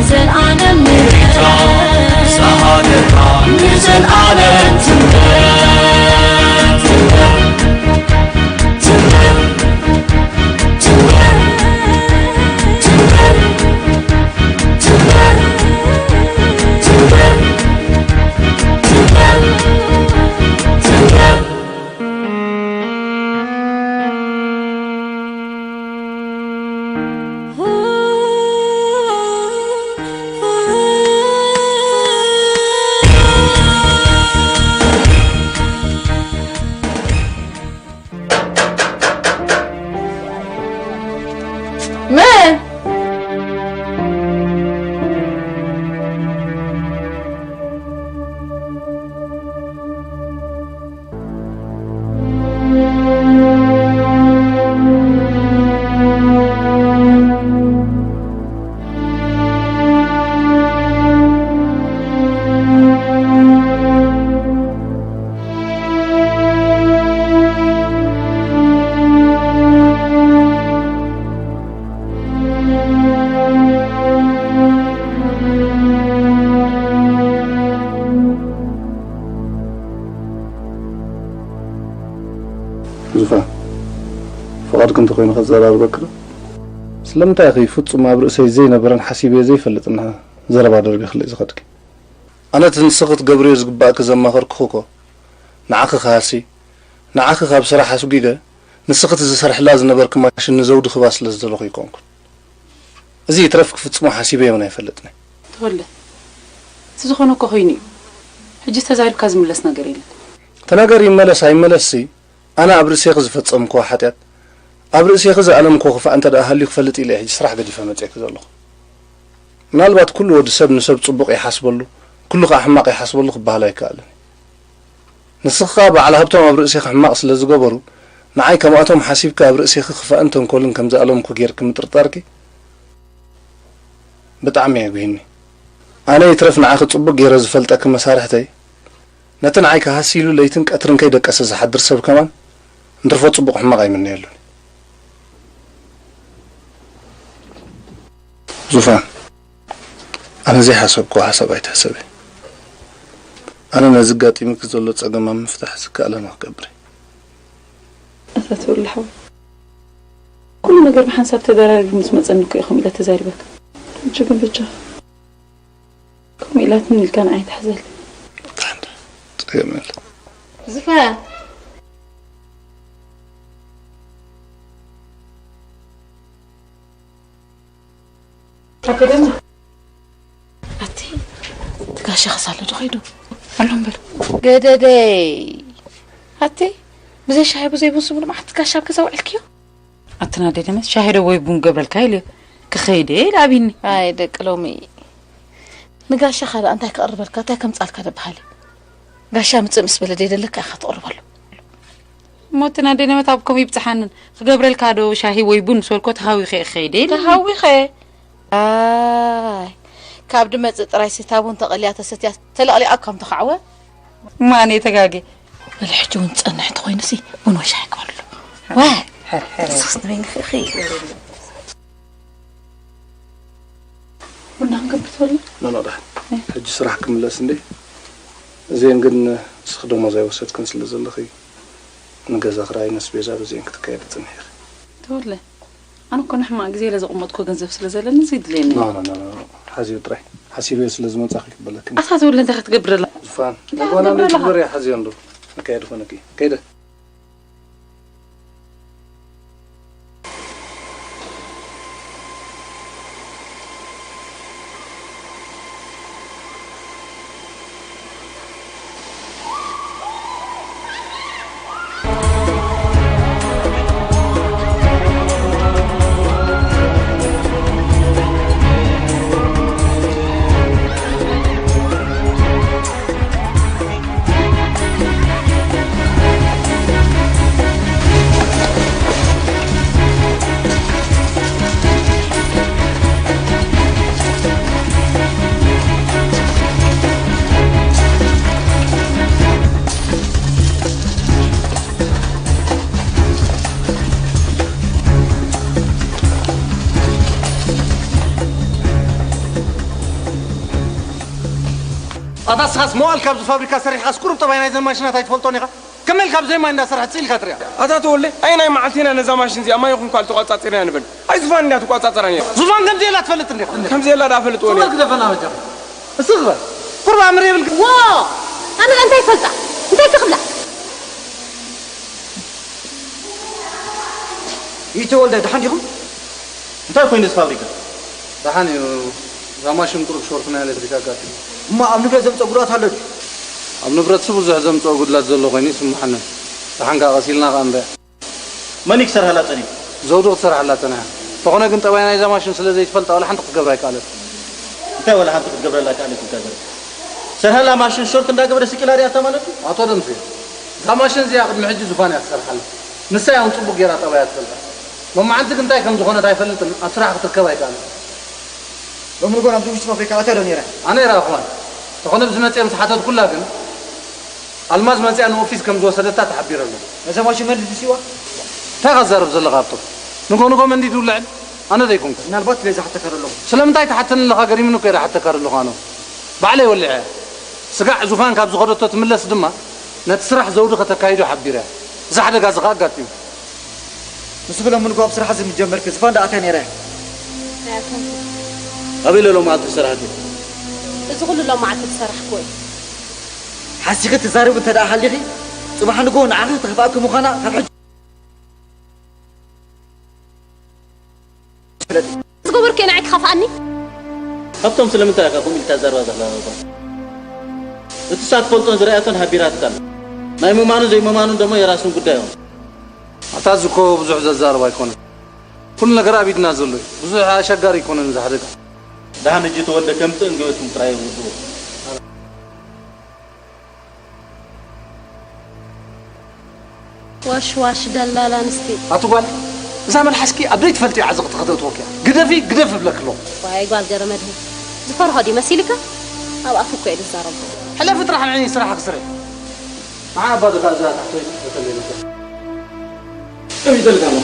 ዘልኣለም ንበል። ሳሃደታ ንዘልኣለም ትንበር፣ ትንበር፣ ትንበር፣ ትንበር፣ ትንበር፣ ትንበር፣ ትንበር፣ ትንበር፣ ትንበር። መን? ዙፋን፣ ፍቓድኪ እንተኾይኑ ከዘራርበኪ ዶ? ስለምንታይ ኢኺ ፍጹም ኣብ ርእሰይ ዘይነበረን ሓሲበዮ ዘይፈልጥን ዘረባ ደርቢኽለይ ዝኸድኪ? ኣነ እቲ ንስኺ ክትገብርዮ ዝግባእኪ ዘማኸርኩኺ እኮ ንዓኺ ክሃሲ፣ ንዓኺ ካብ ስራሕ ኣስጒገ ንስኺ እቲ ዝሰርሕላ ዝነበርኪ ማሽን ንዘውዲ ክህባ ስለ ዝደለኹ ኣይኮንኩን። እዚ ይትረፍ ክፍጽሞ ሓሲበ እውን ኣይፈልጥን። ተወልደ፣ እቲ ዝኾነ እኮ ኮይኑ እዩ። ሕጂ ተዛሪብካ ዝምለስ ነገር የለን። እቲ ነገር ይመለስ ኣይመለስሲ፣ ኣነ ኣብ ርእሴኺ ዝፈጸምክዎ ሓጢኣት፣ ኣብ ርእሴኺ ዝኣለምክዎ ክፋእ እንተ ደኣ ሃልዩ ክፈልጥ ኢለ እየ ሕጂ ስራሕ ገዲፈ መጺኤኪ ዘለኹ። ምናልባት ኩሉ ወዲ ሰብ ንሰብ ጽቡቕ ይሓስበሉ፣ ኩሉ ከኣ ሕማቕ ይሓስበሉ ክበሃል ኣይከኣልን። ንስኺ ከኣ በዓል ሃብቶም ኣብ ርእሴኺ ሕማቕ ስለ ዝገበሩ፣ ንዓይ ከምኣቶም ሓሲብኪ ኣብ ርእሴኺ ክፋእን ተንኮልን ከም ዝኣለምኩ ጌርኪ ምጥርጣርኪ ብጣዕሚ የጉሂኒ። ኣነ ይትረፍ ንዓኺ ጽቡቕ ጌረ ዝፈልጠኪ መሳርሕተይ፣ ነቲ ንዓይ ክሃሲ ኢሉ ለይትን ቀትርን ከይደቀሰ ዝሓድር ሰብ ከማን እንትርፎ ጽቡቕ ሕማቕ ኣይምነየሉን። ዙፋን፣ ኣነ ዘይሓሰብክዎ ሓሳብ ኣይትሕሰቢ። ኣነ ነዚ ኣጋጢሙኪ ዘሎ ጸገም ኣብ ምፍታሕ ዝከኣለኒ ክገብር እየ። ኣታ ተወልደ ሓወይ፣ ኩሉ ነገር ብሓንሳብ ተደራሪቡ ምስ መጸኒ እኮ እየ ከምኡ ኢለ ተዛሪበካ። ሕጂ ግን በጃኻ ከምኡ ኢላትኒ ኢልካ ንዓይ ትሕዘለይ። ጸገም የለን። ዝፋን። ኣቲ ደማ። ኣቲ፣ እቲ ጋሻ ክሳለ ዶ ኸይዱ? ኣሎ እምበር። ገደደይ። ኣቲ፣ ብዘይ ሻሂ ብዘይ ቡን ስሙን መዓት ጋሻ ኣብ ገዛ ውዕልክዮ? ኣቲ ናደይ ደመት፣ ሻሂ ዶ ወይ ቡን ገብረልካ ኢለ ክኸይደ ኢለ ኣቢኒ። ኣይ ደቂ ሎሚ። ንጋሻ ካልእ እንታይ ክቐርበልካ፣ እንታይ ከምጻልካ ደበሃሊ? ጋሻ ምጽእ ምስ በለ ደይደለካ ኢኻ ትቕርበሉ። እሞ እቲ ናደይ ደመት ኣብ ከምኡ ይብጽሓንን፣ ክገብረልካ ዶ ሻሂ ወይ ቡን ምስ በልኮ ተሃዊኸ እየ ክኸይደ ኢለ። ተሃዊኸ? ኣይ፣ ካብ ድመጽእ ጥራይ ሲታ ቡን ተቐልያ ተሰትያ ተለቕሊቓ እኳ ምተኻዕወ። እሞ ኣነ ተጋጌ። በሊ ሕጂ እውን ጸንሕ እንተኾይኑሲ ቡን ወይ ሻሂ ክበልሉ። ዋይ፣ ሱስ ንበይንኺ ኢኺ። ቡና ክንገብር ትበሊ? ኖ፣ ኖ፣ ደሓን። ሕጂ ስራሕ ክምለስ እንዴ? እዚአን ግን ንስኺ ደሞዝ ኣይወሰድክን ስለ ዘለኺ፣ ንገዛ ክራይ፣ ነስቤዛ በዚአን ክትካየዲ ጽንሒ ኢኺ። ተወለ፣ ኣነ እኮ ንሕማቕ ግዜ ኢለ ዘቐመጥኩ ገንዘብ ስለ ዘለኒ እዚ ይድልየኒ። ኖ፣ ኖ፣ ኖ፣ ኖ፣ ኖ። ሓዝዮ ጥራይ። ሓሲበዮ ስለ ዝመጻኺ ክበለኪ። ኣታ ተወለ፣ እንታይ ክትገብረላ? ዙፋን፣ እንታይ ለጓና ክትገብረላ? እንደ ትግበር እያ ሓዝዮ እንዶ። ንካየድ ኾነኪ። ከይደ። ኣታ ስኻስ መዋል ካብዚ ፋብሪካ ሰሪሕኻስ ቁሩብ ጠባይ ናይዘን ማሽናት ኣይትፈልጦን ኢኻ? ከመይ ኢልካ ብዘይ ማይ እንዳሰርሐት ስቕ ኢልካ ትሪኣ? ኣታ ተወለ፣ ኣየናይ መዓልቲ ኢና ነዛ ማሽን እዚኣ ማይ ይኹን ኳል ተቋጻጺርና ንብል? ኣይ ዝፋን እንድያ ትቋጻጸራ ነይራ። ዙፋን ከምዚ ኢላ ትፈልጥ እንዲኻ? ከምዚ ኢላ ደኣ ፈልጥዎ ነይሩ። ግደፈና በጃኻ። እስኺ ግበር። ቁሩብ ኣምር የብልካ። ዎ! ኣነ እንታይ ይፈልጣ? እንታይ ትኽብላ? ይተወልደ፣ ደሓን ዲኹም? እንታይ ኮይኑ እዚ ፋብሪካ? ደሓን እዩ። እዛ ማሽን ቁሩብ ሾርት ናይ ኤሌክትሪክ ኣጋጢሙ። እሞ ኣብ ንብረት ዘምጽኦ ጉድኣት ኣሎ ድዩ? ኣብ ንብረትሲ ብዙሕ ዘምጽኦ ጉድላት ዘሎ ኮይኑ ይስምዓኒ። ደሓን ከኣ ቀስ ኢልና ከኣ ንሪኣ። መን እዩ ክሰርሓላ ጸኒሑ? ዘውዱ ክትሰርሓላ ጸኒሓ። እንተኾነ ግን ጠባይ ናይዛ ማሽን ስለ ዘይትፈልጣ ዋላ ሓንቲ ክትገብራ ኣይከኣለትን። እንታይ ዋላ ሓንቲ ክትገብረላ ኣይከኣለትን ኢልካ ዘረባ? ሰርሓላ ማሽን ሾርት እንዳገበረ ስቂላ ሪኣታ ማለት እዩ? ኣቶ ደምሴ፣ እዛ ማሽን እዚኣ ቅድሚ ሕጂ ዙፋን እያ ትሰርሓላ። ንሳ እያ እውን ጽቡቕ ጌራ ጠባያ ትፈልጣ። ሎማዓንቲ ግን እንታይ ከም ዝኾነት ኣይፈልጥን፣ ኣብ ስራሕ ክትርከብ ኣይከኣለትን። ሎሚ ንጎ ናብዚ ውሽጢ ፋብሪካ ኣትያ ዶ ነይራ? ኣነ ኣይረኣኹዋን። እንተኾነ ብዝመጽአ ምስ ሓተትኩላ ግን፣ ኣልማዝ መጺኣ ንኦፊስ ከም ዝወሰደታ ተሓቢረ ኣለኹ። ነዛ ማሽን መን ድዩ ትስዋ? እንታይ ኢኻ ትዛረብ ዘለኻ ሃብቶም? ንጎ ንጎ መንዲድ ይውልዕን? ኣነ ዶ ኣይኮንኩን? ምናልባት ኢለ ዝሓተካ ዘለኹ። ስለምንታይ ትሓተኒ ኣለኻ ገሪሙኒ እኮ እየ ዝሓተካ ዘለኹ ኣነ። ባዕለይ ወሊዐያ። ስጋዕ ዙፋን ካብ ዝኸደቶ ትምለስ ድማ ነቲ ስራሕ ዘውዲ ከተካይዶ ሓቢረያ። እዚ ሓደጋ እዚ ከኣ ኣጋጢሙ። ንስኺ ሎሚ ንጎ ኣብ ስራሕ እዚ ምስ ጀመርኪ ዙፋን ዶ ኣትያ ነይራ እያ? ኣይኣተወትን። ኣበይ ኢለ ሎማዓንቲ ዝሰራሕክዮ? እዚ ኩሉ ሎማዓንቲ ዝሰራሕክዎ እዩ። ሓሲኺ ትዛረቢ እንተ ደኣ ሃሊኺ፣ ጽባሕ ንግሆ ንዓኺ ክተኽፍኣኪ ምዃና ካብ ሕጂ ፍለጢ። ዝገበርኩ ንዓይ ክኸፍኣኒ? ሃብቶም፣ ስለምንታይ ኢኻ ከምኡ ኢልካ ትዛረባ ዘለኻ? እቲ ንሳ ትፈልጦን ዝረኣየቶን ሓቢራትካ ኣላ። ናይ ምእማኑን ዘይምእማኑን ደሞ የራሱን ጉዳዮም። ኣታ እዚ እኮ ብዙሕ ዘዛርብ ኣይኮነን። ኩሉ ነገር ኣብ ኢድና ዘሎ እዩ። ብዙሕ ኣሸጋሪ ኣይኮነን እዚ ሓደጋ። ደሓን ሕጂ ተወልደ ከምጽእን ገበትኩም ጥራይ ውድኡ። ዋሽ ዋሽ ደላላ ኣንስቲ። ኣቲ ጓል፣ እዛ መልሓስኪ ኣብ ዘይትፈልጥዮ ዓዘቕቲ ከተእትወኪ እያ። ግደፊ፣ ግደፊ እብለኪ ኣለኹ። ዋይ ጓል ገረመድህን፣ ዝፈርሆ ድዩ መሲልካ? ኣብ ኣፉ እኮ እየ ዝዛረቦ። ሕለፊ ጥራሕ ንዒ ስራሕኺ ስርሒ። ንዓ ኣባ ድኻ እዛ ታሕተይ ተተለይ ነበር። ከመይ ተልጋሞ?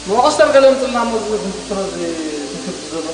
መቐስተር ገለ ምጽልና እሞ እዚ ፍንትትሮ እዚ ትንክፍ ዘሎ።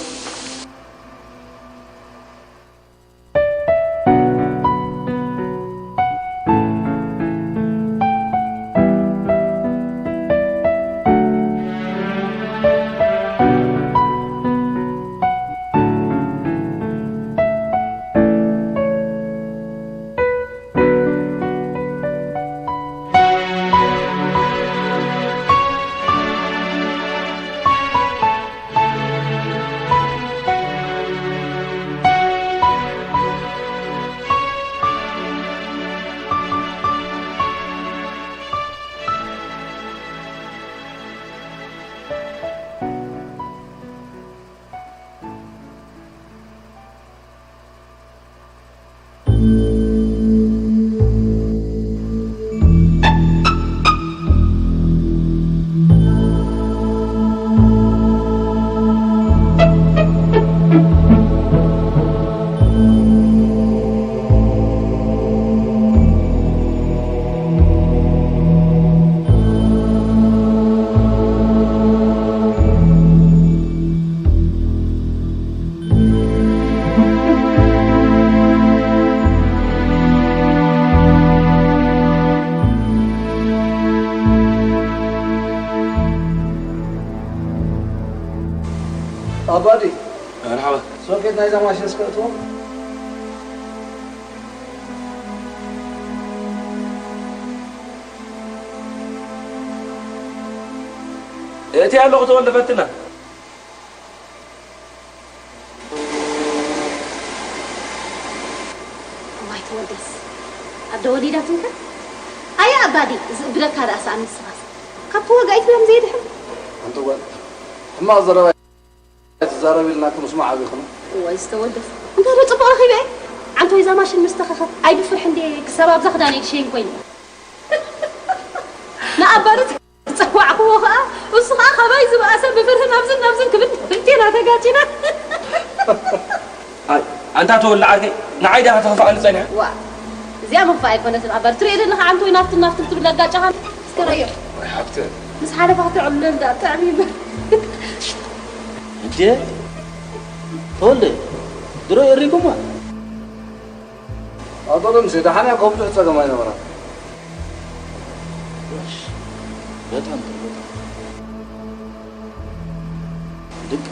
ኣባዲ፣ መርሓባ። ሶኬት ናይዛ ማሽን እስከ እትዎ። እቲ ኣለኹ ተወልደ ፈትና። እዋይ ተወደስ፣ ኣደ ወሊዳትንከ? ኣየ ኣባዲ፣ ዝእብደካ ደኣ ሰኣን ንስኻስ። ካብ ተዋጋኢት ዶ እዮም ዘየድሕኑ? ኣንቲ ጓል፣ ሕማቕ ዘረባ ትዛረቢ ኢልና ክንስማዕ ኣቢኹም። እዋይ ዝተወደስ፣ እንታይ ዶ ጽቡቕ ረኺበ? ዓንቶይ እዛ ማሽን ምስ ተኸኸት፣ ኣይ ብፍርሒ እንዴ ክሳብ ኣብዛ ክዳነይ ክሸይን ኮይኑ። ንኣባዲ ዝጸዋዕክዎ ኸኣ፣ እሱ ኸኣ ካባይ ዝበኣሰ ብፍርህን ኣብዝን ናብዝን ክብል ክልቴና ተጋጪና። ኣይ፣ ኣንታ ተወላ ዓርከይ፣ ንዓይ ዲኻ ተኽፍኣኒ ጸኒሓ? ዋ፣ እዚኣ ምኽፋእ ኣይኮነትን ኣባዲ። ትርእዮ ዘለኻ ዓንቶይ ናፍትን ናፍትን ትብል ኣጋጫኻ እስከ ረእዮ። ወይ ሓፍተ። ምስ ሓለፋ ከተዕልለን ደኣ ጥዕም እዩ። እንዴ? ተወልደ፣ ድሮ የሪኩማ? ኣቶ ደምሴ፣ ደሓን እያ እኮ፣ ብዙሕ ጸገም ኣይነበራን። በጣም ጥሩ፣ በጣም። ልክ።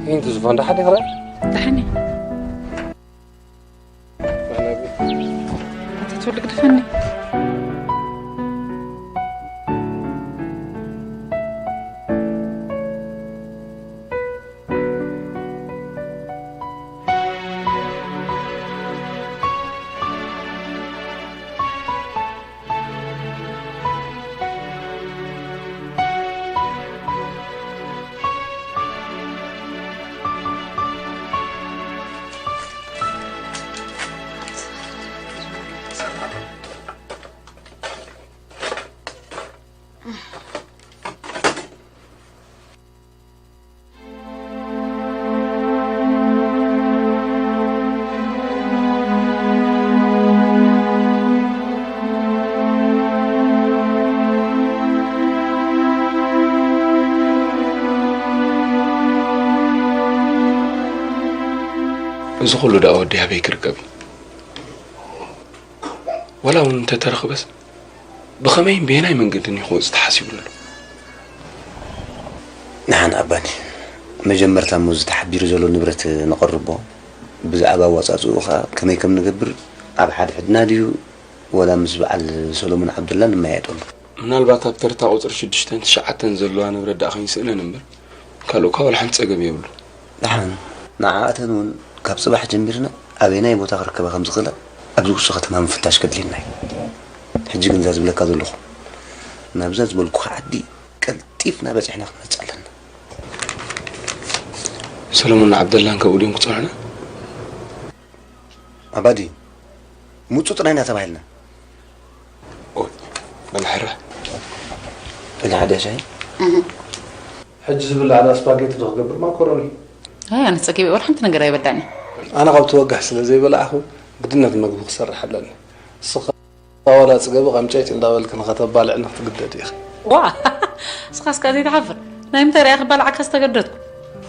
ይህን ትዝፎ እንዳ ሓደ ይኽእል? ደሓን እየ። ኣታ ትውልግ ድፈኒ። እዚ ኩሉ ደኣ ወዲ ኣበይ ክርከብ እዩ? ዋላ እውን እንተተረኽበስ፣ ብኸመይን በየናይ መንገድን እዩ ክወጽእ ተሓሲቡ ዘሎ? ንሓን ኣባኒ፣ መጀመርታ እሞ እዚ ተሓቢሩ ዘሎ ንብረት ነቐርቦ፣ ብዛዕባ ኣወጻጽኡ ኸኣ ከመይ ከም ንገብር ኣብ ሓድሕድና ድዩ ወላ ምስ በዓል ሰሎሞን ዓብደላ ንመያየጠሉ። ምናልባት ኣብ ተርታ ቁጽሪ ሽዱሽተን ትሽዓተን ዘለዋ ንብረት ደኣ ከይንስእነን እምበር፣ ካልእ እኳ ዋላ ሓንቲ ጸገም የብሉ። ደሓን፣ ንዓኣተን እውን ካብ ጽባሕ ጀሚርና ኣበየናይ ቦታ ክርከባ ከም ዝኽእላ ኣብዚ ውሱን ከተማ ምፍታሽ ከድልየና እዩ። ሕጂ ግን እዛ ዝብለካ ዘለኹ፣ ናብዛ ዝበልኩኻ ዓዲ ቀልጢፍና በጺሕና ክንመጽእ ኣለና። ሰለሙን ዓብደላን ከምኡ ድዮም ክጸንሑና? ኣባዲ፣ ምጹ ጥራይ ኢና ተባሂልና። ኦይ፣ በል ሕረ። በል ሓደ ሻሂ። እህ። ሕጂ ዝብላዕ ዳ ስፓጌቲ ዶ ክገብር ማኮሮኒ? ኣይ፣ ኣነ ጸጊበ፣ ወላ ሓንቲ ነገር ኣይበላዕን እየ። ኣነ ካብ ትወጋሕ ስለ ዘይበላዕኹ፣ ግድነት መግቢ ክሰርሕ ኣለኒ። ንስኻ ዋላ ጽገቢ ቀምጨጭ እንዳበልኪ ንኸተባልዕኒ ክትግደዲ ኢኺ። ዋ! ንስኻስ ከኣ ዘይትሓፍር? ናይ ምንታይ ርኣ ክባልዓካ ዝተገደድኩ?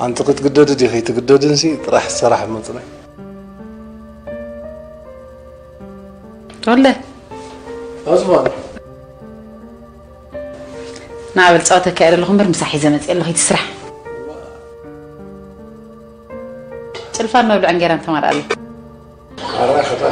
ኣንቲ ክትግደዲ ዲኺ? ትግደድንሲ ጥራሕ ስራሕ መጽናይ። ተወልደ። ኣዝማን። ንዓ በል ጸወታ ከየደ ኣለኹ እምበር ምሳሕ ሒዘ መጽእ ኣለኹ፣ ይትስራሕ። ጭልፋን መብልዕ እንጌራን ተማልኣለይ። ኣራይ ኸታ።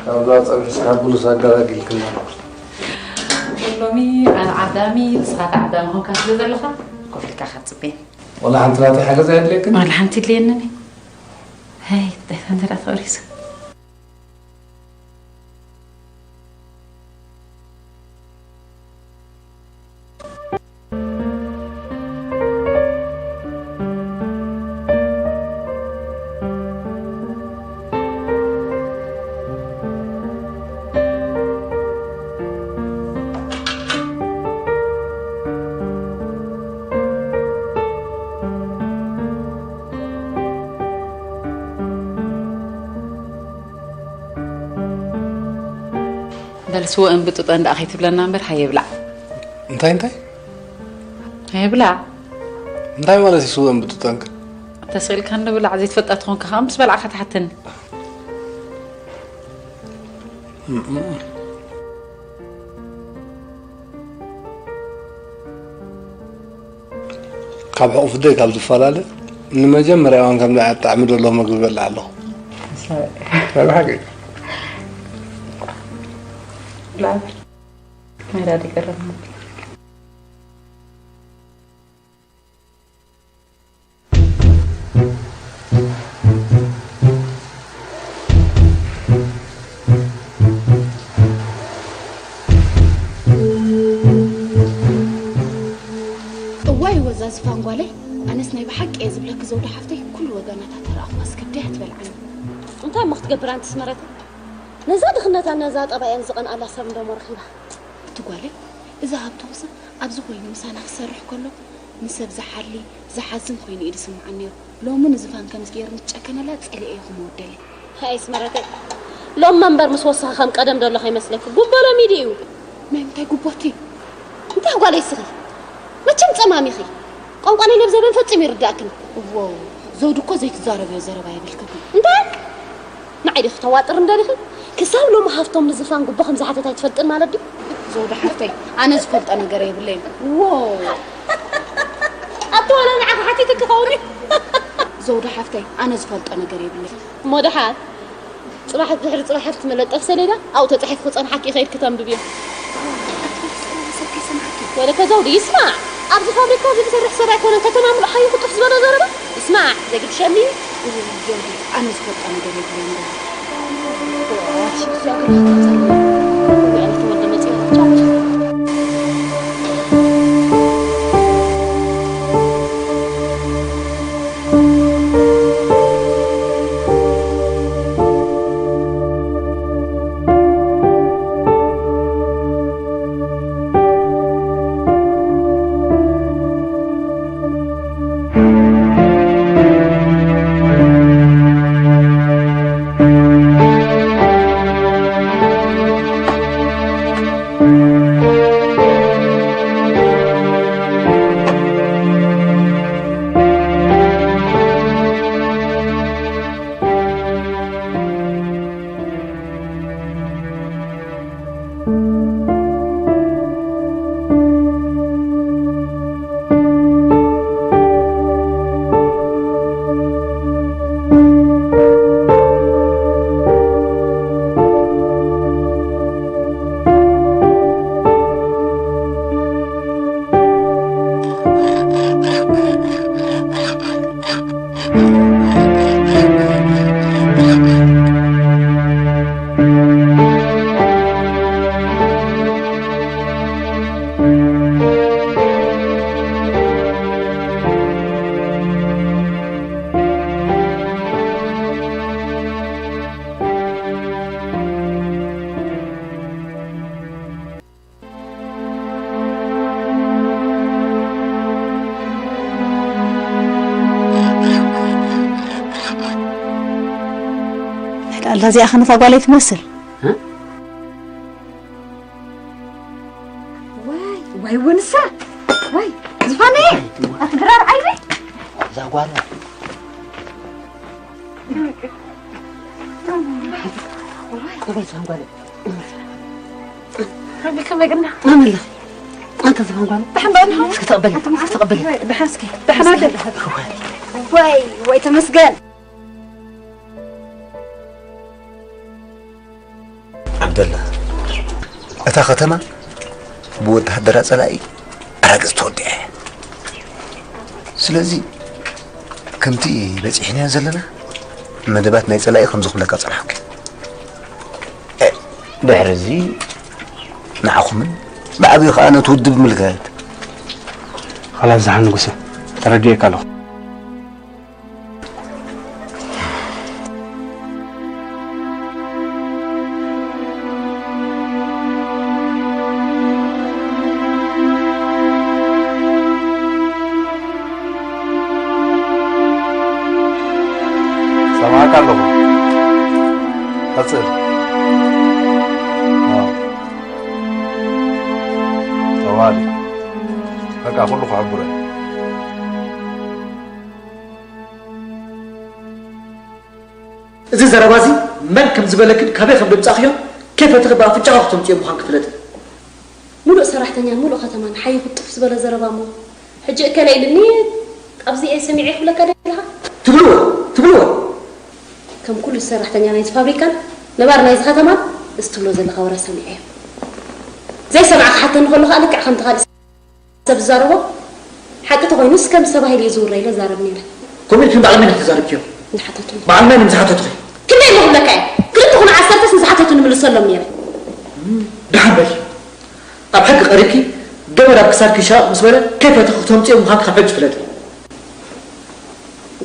ካብዛ ጸብሒ ስካቡሉስ ኣገላጊልክና። ሎሚ ኣነ ዓዳሚ፣ ንስኻ ከኣ ዓዳሚ ኾንካ ስለ ዘለኻ፣ ኮፍ ኢልካ ኢኻ ትጽበየኒ። ወላ ሓንቲ ናተይ ሓገዝ ኣየድልየክን? ወላ ሓንቲ የድልየንን። ሄይ፣ እንታይ እንተ ደኣ ተቐሪሱ? በል ስወእን ብጡጠን ደኣ ከይትብለና እምበር፣ ሃየ ብላዕ። እንታይ፣ እንታይ? ሃየ ብላዕ። እንታይ ማለት እዩ ስወእን ብጡጠን ከ? ተስኢልካ እንዶ ብላዕ፣ ዘይትፈልጣ ትኾንካ ከኣ ምስ በላዕካ ትሓተኒ። ካብ ሕቑፍ ደይ ካብ ዝፈላለ፣ ንመጀመርያ እዋን ከም ኣጣዕሚ ደሎ መግቢ በልዕ ኣለኹ። ናይ ብሓቂ። ብላዕ። ናይ ዳዲ ቀረብ። እዋይ ወዛ ዝፋን ጓለይ፣ ኣነስ ናይ ብሓቂ እየ ዝብለኪ ዘውዲ ሓፍተይ፣ ኩሉ ወገናታ ተረኣኽዋስ ከብደይ ኣትበልዓኒ። እንታይ እሞ ክትገብር ኣንቲ ስመረተይ? ነዛ ድኽነታን ነዛ ጠባያን ዝቐንኣላ ሰብ እንደሞ ረኺባ። እቲ ጓለይ፣ እዚ ሃብተውስ ኣብዚ ኮይኑ ምሳና ክሰርሕ ከሎ ንሰብ ዝሓሊ ዝሓዝን ኮይኑ እዩ ዝስምዓኒ ነይሩ። ሎሚ ንዝፋን ከምዚ ገይሩ ምስ ጨከነላ ጸሊኤዮ ክመወደለይ። ሃይ ስመረተይ፣ ሎሚ መንበር ምስ ወሰኸ ከም ቀደም ደሎ ከይመስለኪ። ጉቦ ሎሚ ድዩ? ናይ ምንታይ ጉቦቲ? እንታይ ጓለይ ስኺ? መቸም ጸማም ኢኺ። ቋንቋ ናይ ነብዘበን ፈጺሙ ይርዳእክን። እዎ፣ ዘውዲ እኮ ዘይትዛረብዮ ዘረባ የብልክን። እንታይ? ንዓይ ዲኺ ክተዋጥር እንደሊኺ? ክሳብ ሎሚ ሃፍቶም ንዝፋን ጉቦ ከም ዝሓተት ኣይትፈልጥን ማለት ድዩ? ዘውዲ ሓፍተይ፣ ኣነ ዝፈልጦ ነገር የብለይን። ዎ! ኣቲ ዋላ ንዓኺ ሓቲትኪ ክኸውን እዩ። ዘውዲ ሓፍተይ፣ ኣነ ዝፈልጦ ነገር የብለይን። እሞ ደሓር፣ ጽባሕ ድሕሪ ጽባሕ ኣብቲ መለጠፍ ሰሌዳ ኣብኡ ተጻሒፉ ክጸንሓኪ እዩ፣ ከይድኪ ተንብብዮ። ወለከ ዘውዲ፣ ይስማዕ። ኣብዚ ፋብሪካ እዚ ዝሰርሕ ሰብ ኣይኮነን ከተማ ምሉእ ሓዩ ክጡፍ ዝበሎ ዘረባ። ይስማዕ፣ ዘግድሸኒ እዩ። ዘውዲ፣ ኣነ ዝፈልጦ ነገር የብለይን። ኣላ እዚኣ ኸ ነታ ጓለይ ትመስል? እ? ዋይ፣ ዋይ፣ ወንሳ፣ ዋይ፣ ዝፋነየ፣ ኣቲ ድራር ዓይኒ። እዛ ጓል። ከመይ፣ ከመይ ግና? መን ኣለኺ? ኣንተ ዝፋን ጓል። ደሓን ዶ ኣለኻ? እስኪ ተቐበሊ፣ እስኪ ተቐበሊ። ደሓን እስኪ፣ ደሓን ኣለ። ወይ፣ ወይ፣ ተመስገን። ዓብደላ፣ እታ ከተማ ብወተሃደራ ጸላኢ ኣራግጽ ተወዲኣ እያ። ስለዚ ከምቲ በጺሕናዮ ዘለና መደባት ናይ ጸላኢ ከም ዝኽብለካ ጸናሕኩ። እ፣ ድሕሪ እዚ ንዓኹምን ብዓቢኡ ከኣ ነቲ ውድብ ምልከት። ኻላስ ዝሓን ንጉሰ፣ ተረዲኤካ ኣለኹ። ሰማዕካ ኣለኹ። ቀጽል። ዋው። ካብ ኩሉ ክሕብሮ እየ። እዚ ዘረባ እዚ መን ከም ዝበለክን ካበይ ከም ደምጻእክዮ ከይፈትኺ ብኣፍንጫኻ ክተምጽዮ ምዃን ክፍለጥ። ሙሉእ ሰራሕተኛን ሙሉእ ከተማን ሓይኹ ጥፍ ዝበለ ዘረባ እሞ ሕጂ እከለ ኢልኒ ኣብዚ እየ ሰሚዐ ክብለካ ደለኻ? ትብልዎ ትብልዎ ከም ኩሉ ሰራሕተኛ ናይዚ ፋብሪካን ነባር ናይዚ ከተማን እዚ ትብሎ ዘለኻ ወረ ሰሚዐዮ። ዘይሰማዕካ ሓተኒ ከሎ ከዓ ልክዕ ከምቲ ካልእ ሰብ ዝዛረቦ ሓቂ ተኾይኑስ ከም ሰብ ተባሂሉ እዩ ዝውረ ኢለ ዛረብ ነይረ። ከምኡ ኢልክን በዓል መን ኢኺ ተዛሪብክዮ? ንሓተቱ በዓል መን ምስ ሓተቱኺ? ክንደይ እሞ ክብለካ እየ ክልተ ኩኑ ዓሰርተስ ንዝሓተቱኒ ንምልሰሎም ነይረ። ደሓን በሊ ኣብ ሕጊ ቀሪብኪ ገመድ ኣብ ክሳድኪ ሻቕ ምስ በለ ከይፈተኺ ክተምፅዮ ምዃንኪ ካብ ሕጂ ፍለጢ።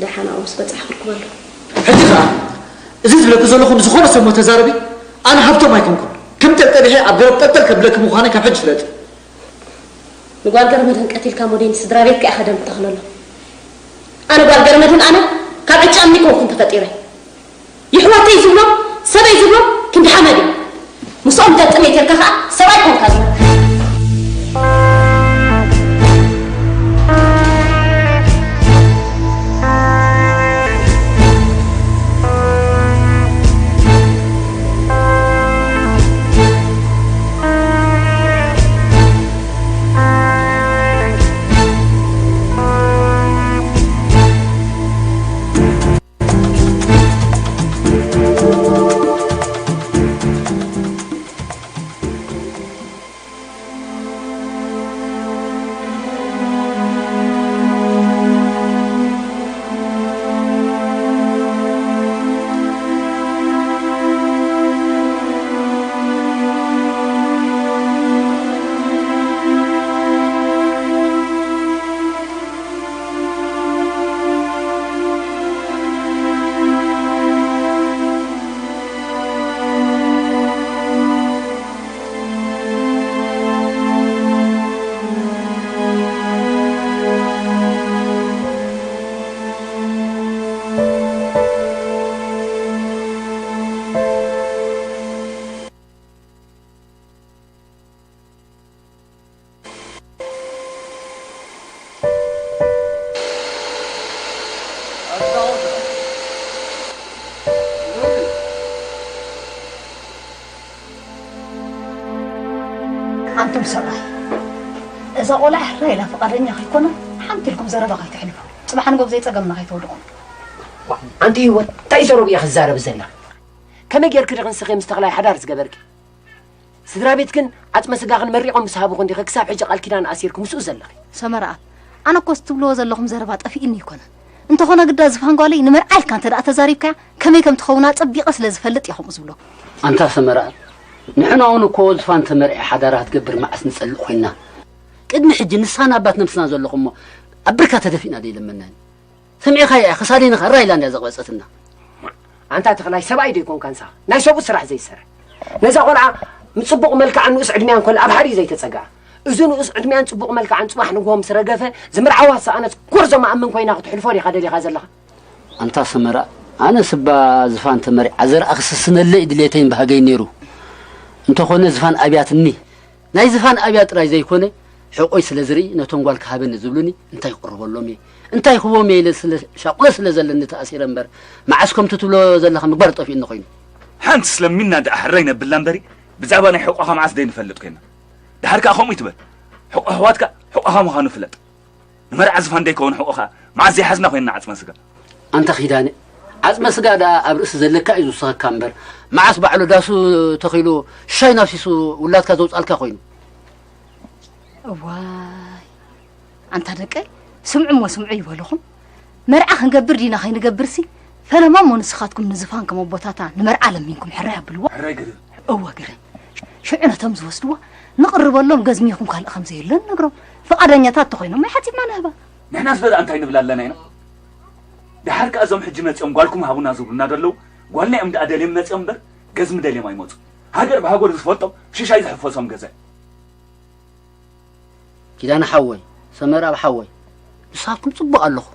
ደሓን ኣብኡ ምስ በፃሕ ክርክበሉ። ሕጂ ከዓ እዚ ዝብለኪ ዘለኹ ንዝኾነ ሰብ እሞ ተዛረቢ። ኣነ ሃብቶም ኣይኮንኩን። ከም ጠጠቢሐ ኣብ ገረብ ጠልጠል ከብለኪ ምዃነይ ካብ ሕጂ ፍለጢ። ንጓል ገረመድህን ቀቲልካ ሞዴል ስድራ ቤትካ ኢኻ ደም ትተኽለሉ። ኣነ ጓል ገረመድህን ኣነ ካብ ዕጫ እምኒ ኮንኩን ተፈጢረ። ይሕዋተይ ዝብሎ ሰበይ ዝብሎ ክንዲ ሓመድ እዩ። ምስኦም ገጥም እየ ተልካ ከዓ ሰብኣይ ኮንካ ዝብሎ። ኣንቱም ሰብኣይ፣ እዛ ቆልዓ ሕራይ ኢላ ፍቓደኛ ከይኮነ ሓንቲ ኢልኩም ዘረባ ከይትሕልፉ። ጽባሕ ንጎ ብዘይ ጸገምና ከይተውድቑ። ኣንቲ ህይወት እንታይ ዘረብ እያ ክዛረብ ዘላ? ከመይ ጌርኪ ዲኺ ንስኺ ምስ ተኽላይ ሓዳር ዝገበርኪ? ስድራ ቤትክን ዓጽመ ስጋኽን መሪቖም ምስ ሃቡኺ እንዲኺ ክሳብ ሕጂ ቃል ኪዳን ኣሲርኪ ምስኡ ዘለኺ? ሰመረኣብ፣ ኣነ እኮ እዚ ትብልዎ ዘለኹም ዘረባ ጠፊእኒ ኣይኮነን። እንተኾነ ግዳ ዝፋን ጓለይ ንመርዓ ኢልካ እንተ ደኣ ተዛሪብካያ ከመይ ከም ትኸውን ኣጸቢቐ ስለ ዝፈልጥ እየ ከምኡ ዝብሎ። ኣንታ ሰመረኣብ፣ ንሕና እውን እኮ ዝፋን ተመርዒ ሓዳራ ክትገብር መዓስ ንጸልእ ኮይንና። ቅድሚ ሕጂ ንሳን ኣባት ነብስና ዘለኹ እሞ ኣብ ብርካ ተደፊእና ደይለመናኒ። ሰሚዕኻያ እያ፣ ክሳደይ ንኽእራ ኢላ እንድያ ዘቕበጸትና። ኣንታ ተኽላይ ሰብኣይ ዶ ኣይኮንካን ንስኻ? ናይ ሰብኡት ስራሕ ዘይትሰርሕ። ነዛ ቆልዓ ምስ ጽቡቕ መልክዓን ንኡስ ዕድሚኣን ኮላ ኣብ ሓደ እዩ ዘይተጸግዓ። እዚ ንኡስ ዕድሚኣን ጽቡቕ መልክዓን ጽባሕ ንግሆ ምስ ረገፈ ዝምርዓዋ ዝሰኣነት ጎርዞ መኣምን ኮይና ክትሕልፎ ዲኻ ደሊኻ ዘለኻ? ኣንታ ሰመራ፣ ኣነስ እባ ዝፋን ተመሪዓ ዘርኣ ክስስነለይ ድሌተይን ባህገይን ነይሩ። እንተኾነ ዝፋን ኣብያትኒ። ናይ ዝፋን ኣብያ ጥራይ ዘይኮነ፣ ሕቖይ ስለ ዝርኢ ነቶም ጓል ክሃበኒ ዝብሉኒ እንታይ ክቕርበሎም እየ፣ እንታይ ክህቦም እየ ኢለ ስለ ሻቑለ ስለ ዘለኒ ተኣሲረ እምበር፣ መዓስ ከምቲ ትብሎ ዘለኻ ምግባር ጠፊኡኒ ኮይኑ። ሓንትስ ለሚንና ደኣ ሕራይ ነብላ እምበሪ፣ ብዛዕባ ናይ ሕቖኻ መዓስ ደይንፈልጥ ኮይና። ደሓር ከኣ ከምኡ ይትበል። ሕቖ ኣሕዋትካ ሕቖኻ ምዃኑ ፍለጥ። ንመርዓ ዝፋን ደይከውን ሕቖኻ መዓስ ዘይሓዝና ኮይንና ዓጽመ ስጋ። ኣንታ ኪዳነ፣ ዓጽመ ስጋ ደኣ ኣብ ርእሲ ዘለካ እዩ ዝውስኸካ እምበር፣ መዓስ ባዕሉ ዳሱ ተኺሉ ሻይ ናፍሲሱ ውላድካ ዘውጻልካ ኮይኑ። እዋይ፣ ኣንታ ደቀይ፣ ስምዑ እሞ ስምዑ ይበልኹም። መርዓ ክንገብር ዲና ከይንገብርሲ፣ ፈለማ እሞ ንስኻትኩም ንዝፋን ከም ኣቦታታ ንመርዓ ለሚንኩም ሕራይ ኣብልዋ። ሕራይ ግርም። እወ ግርም። ሽዑ ነቶም ዝወስድዋ ንቕርበሎም፣ ገዝሚ ይኹን ካልእ ከም ዘየሎ ንነግሮም። ፍቓደኛታት ተኾይኖም ማይ ሓጺብና ንህባ። ንሕናስ በዛ እንታይ ንብል ኣለና ኢና? ደሓር ከኣ እዞም ሕጂ መጺኦም ጓልኩም ሃቡና ዝብሉና ደለዉ፣ ጓልና እዮም ደኣ ደልዮም መጺኦም እምበር፣ ገዝሚ ደልዮም ኣይመጹ። ሃገር ብሃገሩ ዝፈልጦም ሽሻይ ዝሕፈሶም ገዛ እዩ። ኪዳነ ሓወይ፣ ሰመርኣብ ሓወይ፣ ንስኻትኩም ጽቡቕ ኣለኹም።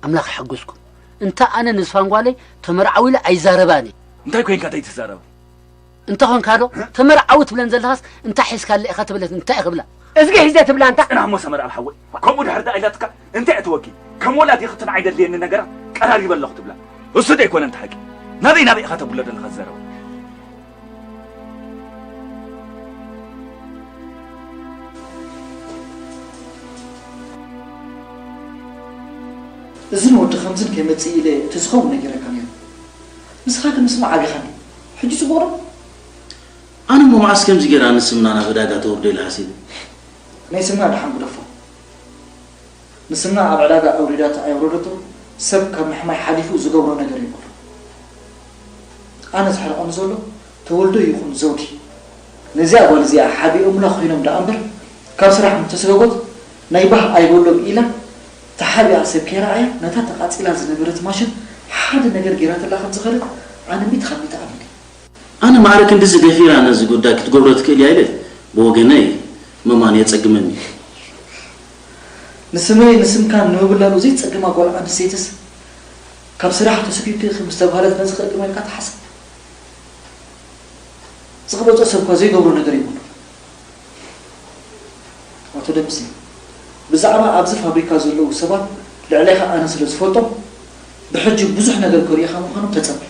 ኣምላኽ ይሓግዝኩም። እንተ ኣነ ንዝፋን ጓለይ ተመርዓዊ ኢለ ኣይዛረባን እየ። እንታይ ኮይንካ ዘይትዛረባ? እንተ ኾንካ ዶ፣ ተመርዓዊ ትብለን ዘለኻስ እንታይ ሒዝካለ ኢኻ ትብለት እንታይ ክብላ? እዝጊ ሒዘ ትብላ እንታ። ጽናሕ እሞ ሰመር ኣብ ሓወይ። ከምኡ ድሕር ደኣ ኢላትካ እንታይ እትወኪ? ከም ወላዲ ክትንዓይ ደድልየኒ ነገራት ቀራሪበ ኣለኹ ትብላ። እሱ ዶ ኣይኮነን እቲ ሓቂ? ናበይ ናበይ ኢኻ ተብሎ ዘለኻ ዘረባ? እዝን ወዲ ከምዝን ከይመጽእ ኢለ እቲ ዝኸውን ነጊረካ ነይሩ። ንስኻ ግን ምስማዕ ዓቢኻኒ። ሕጂ ጽቡቕ ዶ? ኣነ እሞ መዓስ ከምዚ ጌራ ንስምና ናብ ዕዳጋ ተውርዶ ኢለ ሓሲበ። ናይ ስምና ደሓን ግደፎ። ንስምና ኣብ ዕዳጋ ኣውሪዳቶ ኣየውረደቶ ሰብ ካብ ምሕማይ ሓሊፉ ዝገብሮ ነገር የብሉን። ኣነ ዘሕርቐኒ ዘሎ ተወልዶ ይኹን ዘውዲ ነዚኣ ጓል እዚኣ ሓቢኦምላ ኮይኖም ደኣ እምበር ካብ ስራሕ ምተስገጎት ናይ ባህ ኣይበሎም ኢላ ተሓቢኣ ሰብ ከይረኣያ ነታ ተቓጺላ ዝነበረት ማሽን ሓደ ነገር ጌራትላ ከም ዝኸደት ኣነ ሚእቲ ካብ ሚእቲ ኣሚነ። ኣነ ማዕረ ክንድዚ ደፊራ ነዚ ጉዳይ ክትገብሮ ትክእል እያ ኢለ ብወገነይ ምእማን የጸግመኒ። ንስመይ ንስምካን ንምብላሉ ዘይትጸግማ ጓል ኣንስተይትስ ካብ ስራሕ ተሰኪብኪ ምስ ተባህለት ነዚ ክእግማ ኢልካ ትሓስብ? ዝቕበጾ ሰብ እኳ ዘይገብሮ ነገር የብሉን። ኣቶ ደምሴ፣ ብዛዕባ ኣብዚ ፋብሪካ ዘለዉ ሰባት ልዕሌኻ ኣነ ስለ ዝፈልጦም ብሕጂ ብዙሕ ነገር ከርእዩኻ ምዃኖም ተጸበ።